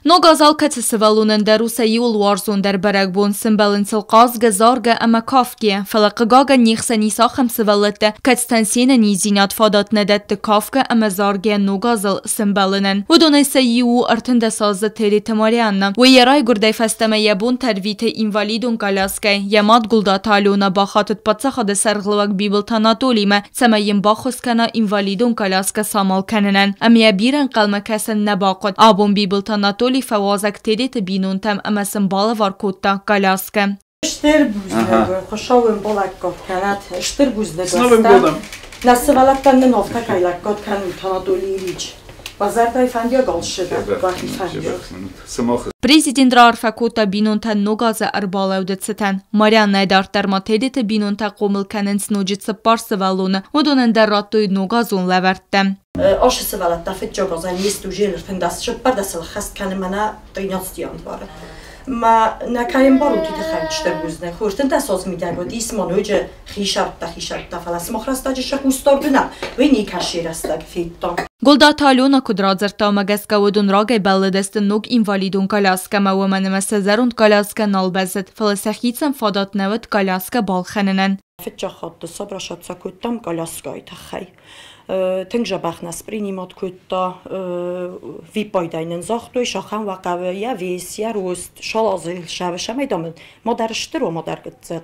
Ног аз алкӕцы сывӕллонӕн дӕр у сӕ иуыл уарзондӕр бӕрӕгбон. Сӕмбӕлынц ыл хъазгӕ, заргӕ ӕмӕ кафгӕ. Фӕлӕ, хъыгагӕн, не хсӕн ис ахӕм сывӕллӕттӕ, кӕцытӕн се нӕниздзинад фадат нӕ дӕтты кафгӕ ӕмӕ заргӕ ног азыл сӕмбӕлынӕн. Уыдонӕй сӕ иу у 13-аздзыд Тереты Марианна. Уый йӕ райгуырдӕй фӕстӕмӕ йӕ бонтӕ ӕрвиты инвалидон коляскӕйы. Йӕ мад Гуылдаты Алена бахатыд паддзахады сӕргълӕууӕг Бибылты Анатолимӕ, цӕмӕй йын баххуыс кӕна инвалидон коляскӕ самал кӕнынӕн. Ӕмӕ йӕ бирӕ ӕнхъӕлмӕ кӕсын нӕ бахъуыд. Абон Бибылты Анатолий фӕуазӕг Тедеты бинонтӕм ӕмӕ сын балӕвар кодта коляскӕ. Стыр бузныг, Хуыцау уын балӕггад кӕнӕд, стыр бузныг С Новым годом! Нӕ сывӕллӕттӕн нын афтӕ кӕй лӕггад кӕнут, Анатолий Ильич. Уӕ зӕрдӕйы фӕндиаг алцыдӕр, уӕхи фӕндиаг. Президент раарфӕ кодта бинонтӕн ног азы ӕрбалӕуды цытӕн. Марианнӕйы дарддӕр ма Тедеты бинонтӕ хъомыл кӕнынц ноджы цыппар сывӕллоны. Уыдонӕн дӕр радтой ногазон лӕвӕрттӕ. Ашы сывӕллӕттӕ фыццаг азӕн не стужелы 34 хӕст кӕны мӕнӕ 13 январы. Ма нӕ кӕй ӕмбарут, уый тыххӕй стыр бузныг. Хуртынтӕ соцмидӕг уыдис ма ноджы хисӕрттӕ-хисӕрттӕ, фӕлӕ сымах рӕстӕджы сӕ хъусдард нӕ, уый никӕцы рӕстӕг федтам. Гуылдаты Алена куыд радзырдта, уымӕ гӕсгӕ уыдон рагӕй бӕллыдысты ног инвалидон коляскӕмӕ, уымӕн ӕмӕ сӕ зӕронд коляскӕ нал бӕззыд, фӕлӕ сӕхицӕн фадат нӕ уыд коляскӕ балхӕнынӕн. Фыццаг хатт сабрашаться кодтам коляскӕйы тыххӕй. Тынг дзӕбӕх нӕ спринимат кодта, виппайдӕй нын загътой, сахӕм уӕ хъӕуы йӕ вес, йӕ рост, шалазы сӕвысӕмӕй дам мадӕр стыр у, мадӕр гыццыл.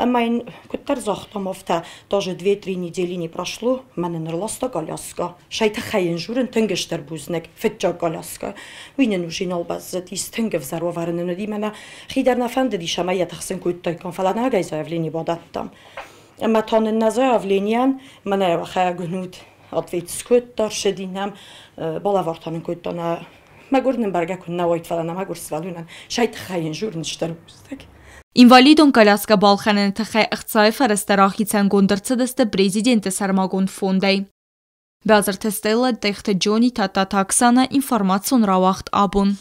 Ӕмӕ йын куыддӕр загътам, афтӕ даже две-три недели не прошло, мӕнӕ нырласта коляска. Сӕй тыххӕй йын журын тынг стыр бузныг, фыццаг коляска. Уый нын уже нал бӕззыдис, тынг ӕвзӕр уавӕры нын уыди, мӕнӕ хи дӕр нӕ фӕндыдис ӕмӕ йӕ тыхсын кодтаиккам, фӕлӕ нагӕй заявлени бадӕттам. Ӕмӕ та нын нӕ заявленийӕн мӕнӕ хӕгнут ответ скодта, ссыди нӕм, балӕвӕрдта нын кодта нӕ мӕгуыр нын бӕргӕ куыннӕ уайд, фӕлӕ нӕ мӕгуыр сывӕллонӕн сӕй тыххӕй йын журн стыр бузныг. Инвалидон коляскӕ балхӕныны тыххӕй ӕхцайы фӕрӕзтӕ рахицӕнгонд ӕрцыдысты президенты сӕрмагонд фондӕй. Базырты Стелла, Тъехты Джони, Тадтаты Оксана, информацион рауагъд «Абон».